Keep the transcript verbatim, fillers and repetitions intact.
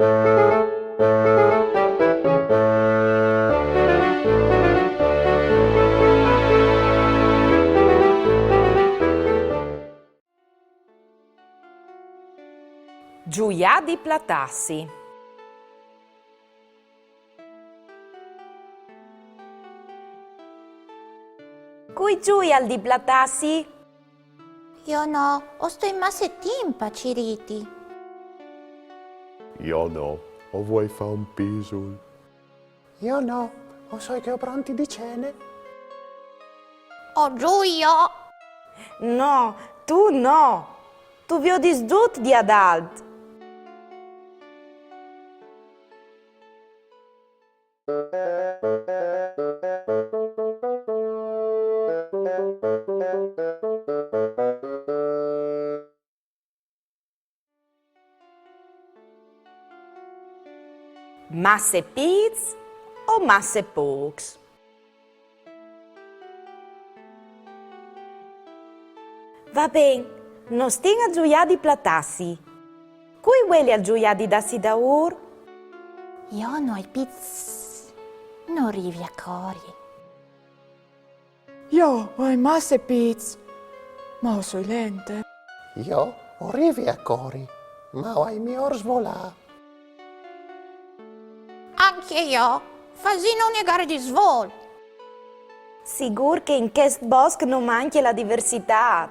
Zuiâ di platâsi. Cui zuial di platâsi? Jo no, o stoi masse timp a cirîti. Jo no, o vuei fâ un pisul. Jo no, o soi che o pronti di cene. O zui jo. No, tu no. Tu viodis dut di adalt. Masse pîts o masse pôcs? Va ben, no stin a zuiâ di platâsi. Cui vuelial zuiâ di dâsi daûr? Jo no ai pîts, no rivi a cori. Jo o ai masse pîts, ma o soi lente. Jo o rivi a cori, ma o ai miôr svolâ. Ancje jo, fasìn une gare di svol. Sigûr che in chest bosc no mancje la diversitât.